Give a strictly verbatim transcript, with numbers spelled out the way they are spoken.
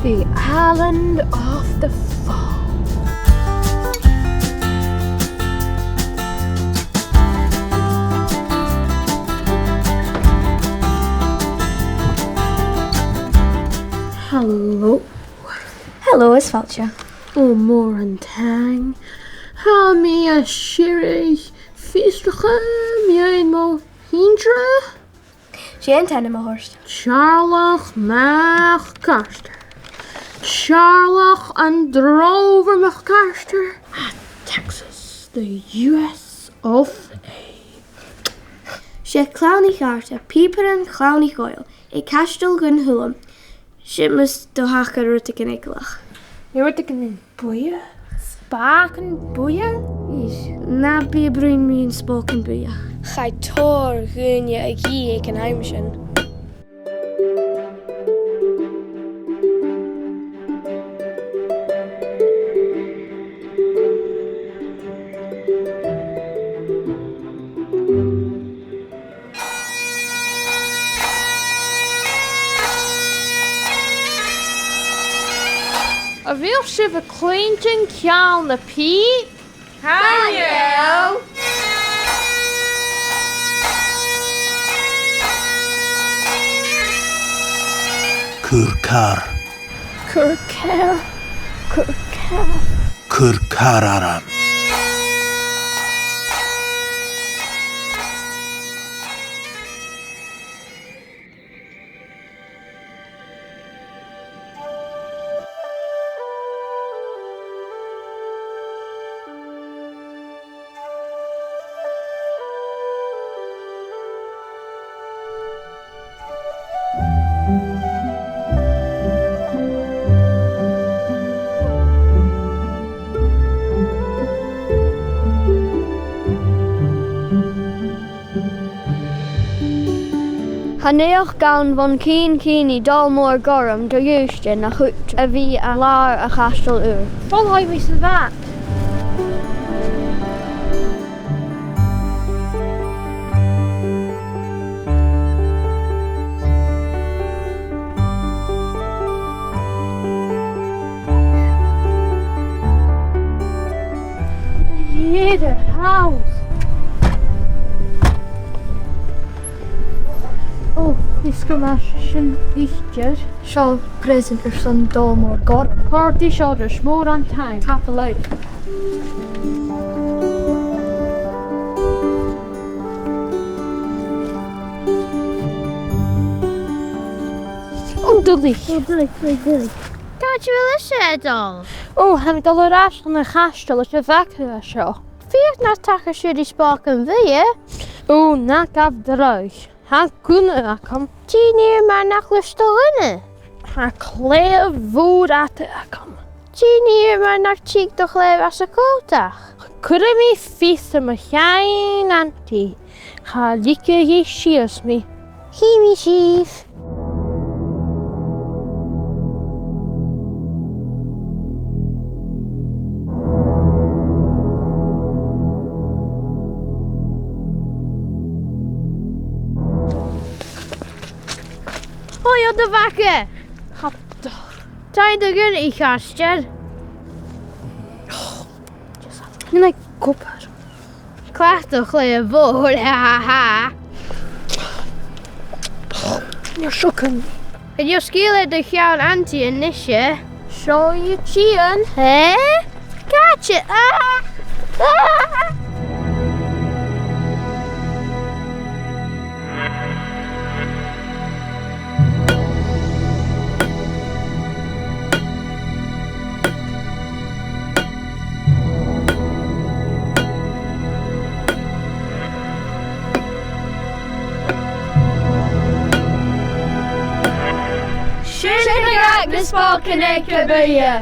The Island of the Falls. Hello. Hello, is fàilte. Ò, mòran taing. Tha mi a' sireadh fiosrachadh mu dheidhinn mo thidsear. Dè an t-ainm a th' ort? Teàrlach MacCartair. Teàrlach an Drover MacCartair. Ah, Texas, the U S of A. 'S e Clann 'ic Àird, pìobairean Chlann 'ic Àird, aig Caisteal Dhùn Uilleim. Sin mus do thachair rudeigin eagalach. An e rudeigin buidhe? Spàgan buidhe? Is, na bi a' bruidhinn mu spàgan buidhe. Chaidh tòrr dhaoine a dhìth aig an àm sin. A bheil sibh a' cluinntinn ceangal na pìob? Chan eil. Cuir car. Cuir car. Cuir car. Cuir car orm. Chan fhaigheadh ann bhon chinn-cinnidh Dòmhnall Gorm do dh'Uibhist na chuid a bhith à làr a' chaisteil ùir. Folaidh mi sa bhad. Hear the house. Ò, is gu math sin idir. Seo present airson Dòmhnall Gorm. Càirdeas, seo ris, mòran taing. Tapadh leibh. Ò, duilich. Ò, duilich, duilich, duilich. Càit a bheil sibh a' dol? Ò, tha mi a' dol air ais chun a' chaisteil leis a' bhaga seo. Feuch nach tachair sibh ri spàgan bhuidhe. Ò, na gabh dragh. Tha gunna agam. Dè nì thu mura gluais tu do ghunna? Tha claidheamh mhòr fhada agam. Dè nì thu mura tig do chlaidheamh às a' chòta? Cuiridh mi fios air mo sheann antaidh. Cha leigidh i sìos mi. Chì mi sibh. Ò, a ghràidh, a bhaga! Taing do ghunna, a chàirdean. Nì mi cupar. Cleachd do chlaidheamh mhòr, ha, ha, ha. Nì seo cùm. An do sgaoil e do sheann antaidh a-nise? Seo i a' tighinn. Eh? Càite? Ah! Ah! Sin agaibh na spàgan aig a' bhuidhe.